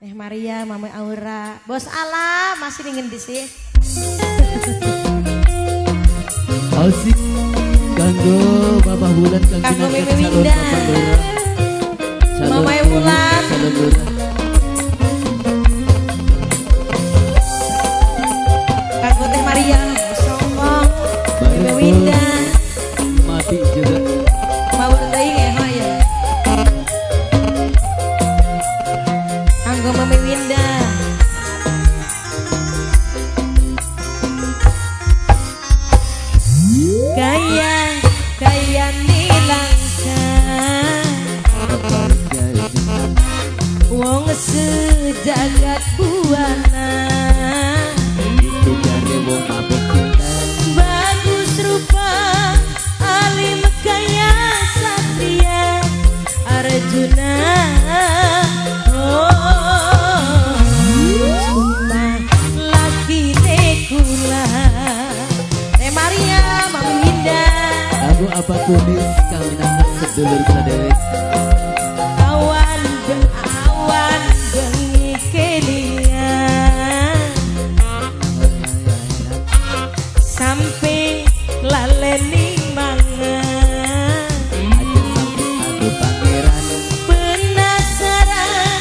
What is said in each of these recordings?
Teh Maria, Mama Aura, Bos Ala masih dingin di sih. Asik kanggo Bapak Bulan kanggo Mimi Winda. Mama Wulan. Kanggo Teh Maria, Bos Mimi Winda. Mati juga. Mau deui ya ya. Kanggo Mami Winda. Gaya gaya nilangka wong sejagat buana itu jare wong mabuk cinta bagus rupa alim kaya satria Arjuna. Oh, sumpah laki tekula. Teh Maria, Mami Winda. Aku apa kunis kang minangka sedulur kula dewek. Awan awan bengi kelingan sampai laleni mangan aja sampai aku pangeran penasaran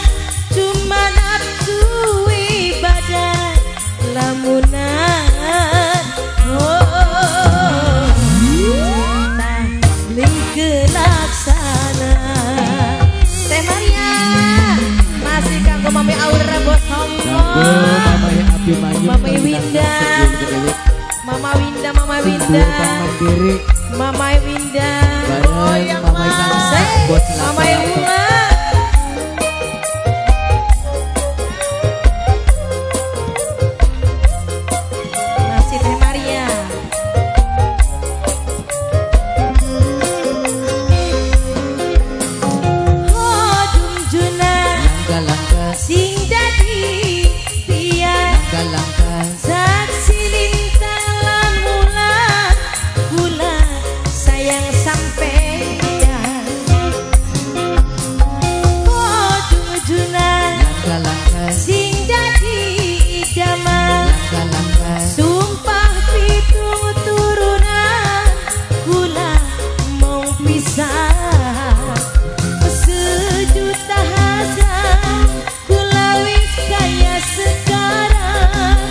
cuma nafsu ibadah lamunan. Oh, cinta lingkelaksana. Teh Maria masih kanggo Mami Aura Bos kanggo Hongkong, Mama Abimanyu Mama Winda, Mama Winda, Mama Winda, Mama Winda, bareng Mama Kang Bos Mama Wulan. Masih Teh Maria. Oh Jumjuna langka-langka sing dadi tiang langka-langka saksi lintang lan wulan kula sayang sampeyan. Oh Jumjuna langka-langka sing dadi idaman langka-langka sumpah pitung turunan kula mong pisah sejuta hasrat kula wis kaya sekarang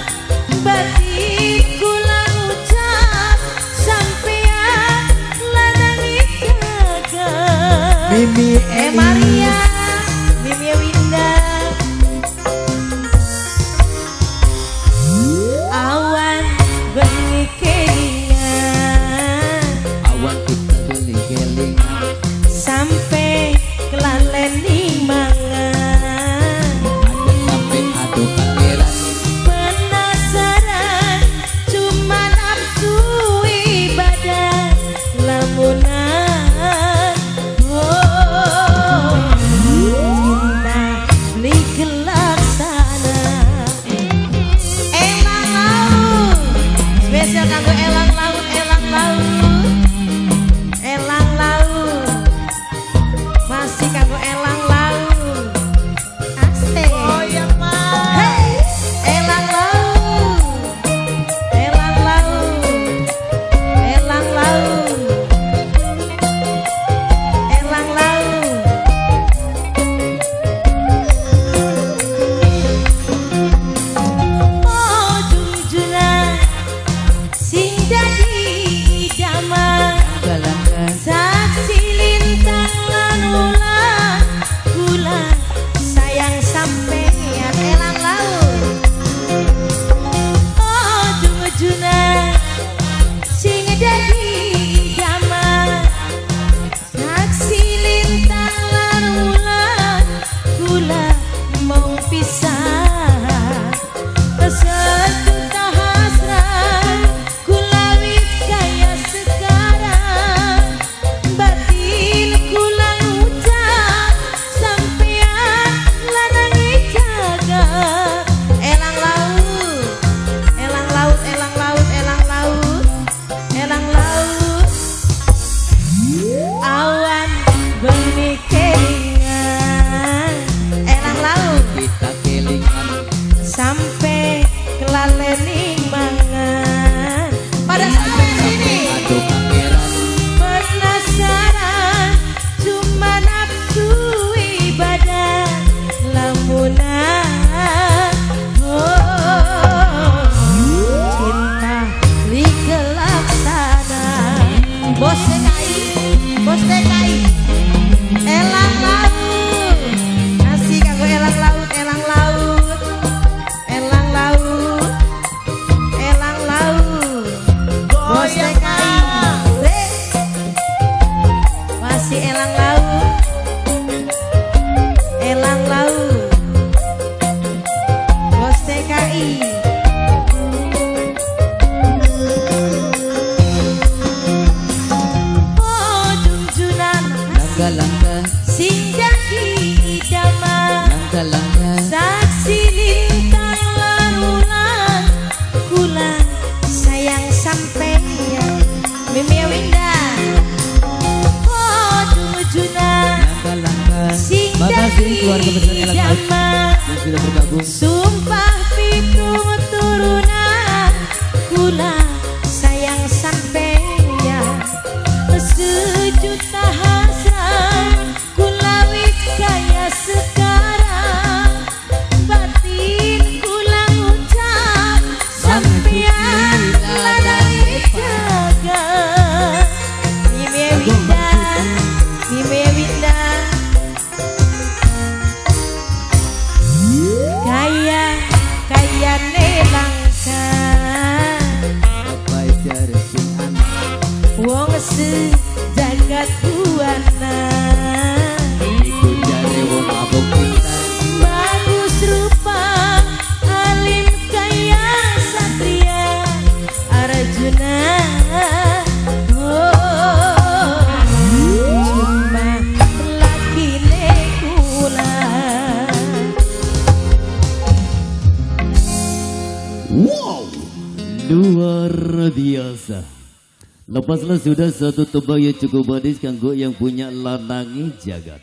batin kula ngucap sampeyan lanang jaga. Mimi Eh Maria, Mimi Winda. Awan bengi kelingan awan kita beli kelingan sampai kelaleni mangan aja sampai adu pangeran penasaran cuma nafsu ibadah lamunan. Oh, cinta beli kelaksana. Elang laut spesial kanggo elang laut, elang laut, elang laut masih kanggo elang laut. Asik. Hey, elang laut, elang laut, elang laut, elang laut. Oh Jumjuna sing dadi idaman langka-langka saksi lintang lan wulan kula sayang sampeyan elang laut. Oh Jumjuna sing dadi idaman saksi lintang lan wulan kula mong pisah sejuta hasrat kula wis kaya sekarang batin kula ngucap sampeyan lanang jaga. Elang laut, elang laut, elang laut, elang laut, elang laut. Awan bengi kelingan elang laut. Kita keluarga besar Elang Laut idaman. yang sudah bergabung. Sumpah pitung turunan, kula sayang sampeyan. Sejuta hasrat kula wis kaya sekarang. Batin kula ngucap, sampeyan lanang jagat. Mimi Winda, Mimi Winda. Kaya kaya langka. Apa jare sing anak? Wong sejagat buana. Iku jare wong mabuk pintar. Bagus rupa, alim kaya satria Arjuna. Oh, cuma laki kula. Wow, luar biasa. Lepaslah sudah satu tembang yang cukup manis kanggo yang punya lanangi jagat.